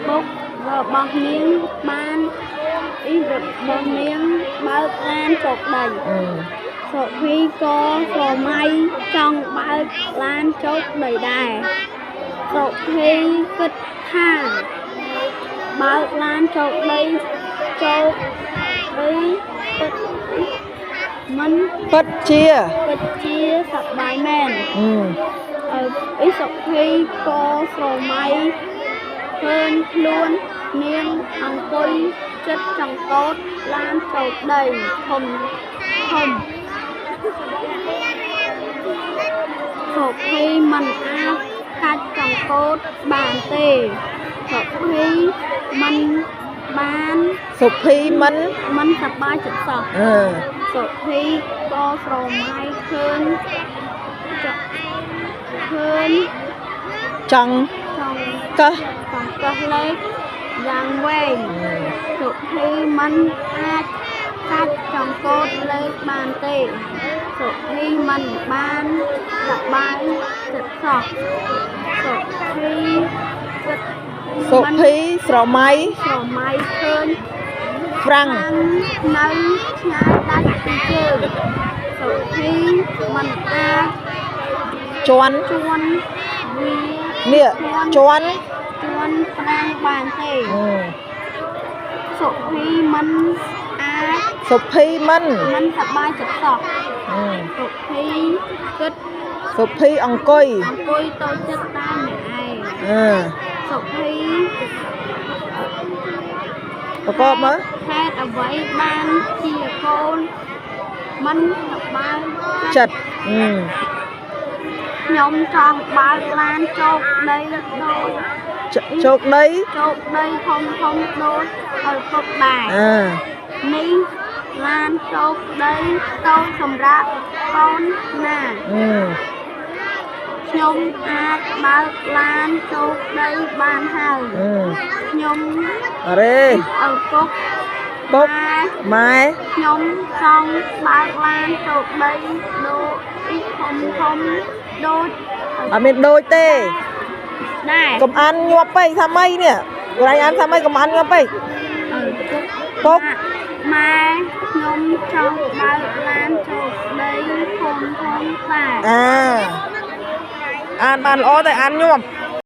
ពុករបស់នាងបានអ៊ីរបស់នាងបើកឡានចុកដី អឺ សុភីក៏ស្រមៃចង់បើកឡានចុកដីដែរសុភីគិតថាបើកឡានចុកដីចោកដីពិតមិន ពិតជា ពិតជាសប្បាយមែន អឺ អឺអ៊ីសុភីក៏ស្រមៃឃើញខ្លួននាងអង្គុយចិត្តចង្កូតឡានចោតដីធំធំសុភីមិនអាចកាច់ចង្កូតបានទេសុភីមិនបាន សុភីមិន មិនសប្បាយចិត្តសោះ អឺ សុភីក៏ស្រមៃឃើញចឃើញ ចង់ ចង់ កឹះ ចង់កឹះលេខយ៉ាងវែង អឺ សុភីមិនអាចកាច់ចង្កូតលេខបានទេសុភីមិនបានសប្បាយចិត្តសោះសុភីគិត សុភីស្រមៃ ស្រមៃឃើញ ហ្វ្រាំង ខាងនៅឆ្ងាយដាច់ពីជើងសុភីមិនអាច ជន់ ជន់វា នេះជន់ ជន់ប្រាំងបានទេ អឺ សុភីមិនអាច សុភីមិន មិនសប្បាយចិត្តសោះ អឺ សុភីគិត សុភីអង្គុយ អង្គុយតូចចិត្តតែម្នាក់ឯង អឺ សុភី ប្រកបមើល ហេតុអ្វីបានជាកូនមិនសប្បាយ ចិត្តអឺ ខ្ញុំចង់បើកឡានជោគដីដូច ជោគដី ជោគដីធំធំដូចឪពុកដែរ អឺ នេះឡានជោគដីតូចសម្រាប់កូនណា អឺ ខ្ញុំអាចបើកឡានជោគដីបានហើយ អឺ ខ្ញុំ អរេ ឪពុក ពុក ម៉ែ ម៉ែ ខ្ញុំចង់បើកឡានជោគដីដូចធំធំដូច អត់មានដូចទេ ដែរ កុំអានញាប់ពេកថាម៉ីនេះកន្លែងអានថាម៉ីកុំអានញាប់ពេក ឪពុក ពុក ម៉ែខ្ញុំចង់បើកឡានជោគដីធំធំដែរ អាអានបានល្អតែអានញាប់